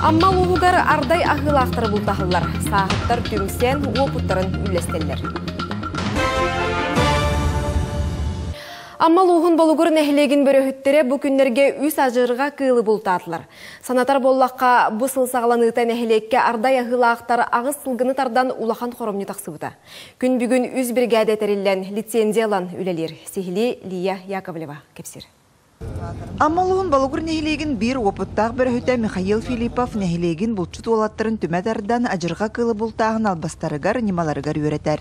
Амма улууһугар ардай аһыылаахтары бултаһаллар. Сааһыттар түмсэн, уопуттарын үллэстэллэр. Амма улууһун Болугур нэһилиэгин бөрөһүттэрэ бу күннэргэ үс ажырга кыылы бултаатылар. Санатар буоллахха, бу сыл саҕаланыыта нэһилиэккэ ардай аһыылаахтар аҕыс сылгыны тардан улахан хоромньу тахсыбыта. Күн бүгүн үс биригээдэ тэриллэн лицензия ылан үлэлиир. Сиһилии Лия Яковлева кэпсиир. Амма улууһун Болугур нэһилиэгин биир уопуттаах бөрөһүтэ Михаил Филиппов нэһилиэгин булчут уолаттарын түмэ тардан адьырҕа кыылы бултааһын албастарыгар, ньымаларыгар үөрэтэр.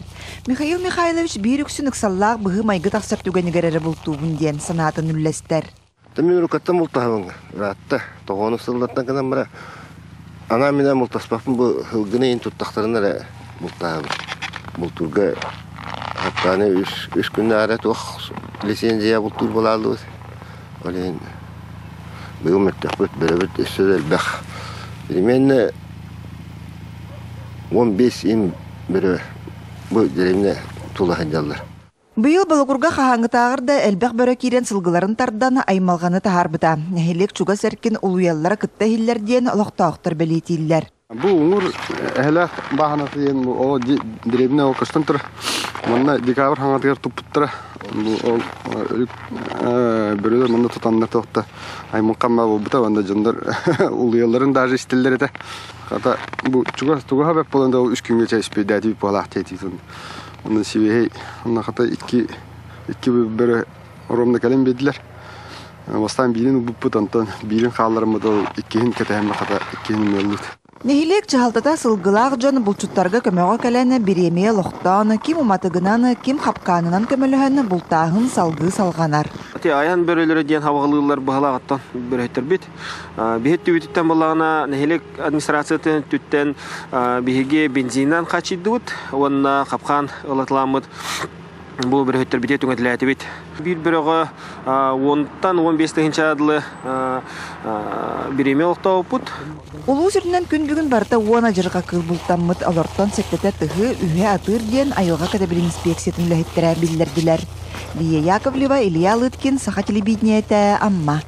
Михаил Михайлович биир үксүн ыксаллаах быһыы-майгы тахсар түгэнигэр эрэ бултуубун диэн санаатын үллэстэр. Мин уруккаттан бултаһабын ыраатта. Тоҕону сыллартан гынан бара анаан минээн бултаспаппын бу сылгыны иһин туттахтарына эрэ бултаһабын. Бултуурга хаттааны үс, үс күннээҕи туох лицензия бултуур буолааллыбыт. Ол иһин быйыл мөлтөхпүт, бөрөбүт өссө да элбэх. Примерно 15 им бөрө бу деревня тула сылдьаллар. Быйыл Болугурга хаһааҥҥытааҕар да элбэх бөрө киирэн сылгыларын тардан аймалҕаны таһаарбыта. Нэһилиэк чугас эркин улуйаллара кытта иһиллэр диэн олохтоохтор бэлиэтииллэр. Бу уҥур эһэлээх бааһынаты диэн бу ол дэриэбинэ ол көстөн турар. Манна декабрь хаҥатыгар туппуттара. Бу ол бөрөлөр манна тутаннар туохта аймалҕан буолбута уонна дьоннор улуйалларын даже истэллэр этэ. Хата бу чугас тугаһа бэп буолан да ол үс күҥҥэ чэ испэйдээтибит буолаах диэтиитин. Онно сибиэһэй онно хата икки икки бөрө оруомна кэлэн биэрдилэр. Бастаан биирин ылбыппыт, онтон биирин хаалларыммыт ол иккиһин кэтэһэммэ хата иккиһин ымыаллыт. Нэһилиэк дьаһалтата сылгылаах дьон булчуттарга көмөҕө кэлэн бириэмийэ олохтоон, ким уматыгынан, ким хапкаанынан көмөлөһөн бултааһын салгыы салҕанар. Ити айан бөрөлөрө диэн хабаҕалыыллар быһалааҕыттан бөрөһүттэрбит. Биһит түбүтүттэн буллаҕына нэһилиэк администрациятын өттүттэн биһиги бензинынан хааччыйдыбыт уонна хапкаан ылатыламмыт бу бөрөһүттэрбитигэр түҥэтилээтибит. Биир бөрөҕө уонтан 15 тыһыынча дылы бириэмэ олохтообуппут. Улуус үрдүнэн күн бүгүн барыта уон адьырҕа кыыл бултаммыт, олортон сэттэтэ тыһы, үһэ атыыр диэн айылҕа кэтэбилин инспекциятын үлэһиттэрэ биллэрдилэр. Лия Яковлева, Илья Лыткин, Саха телевидениетэ, Амма.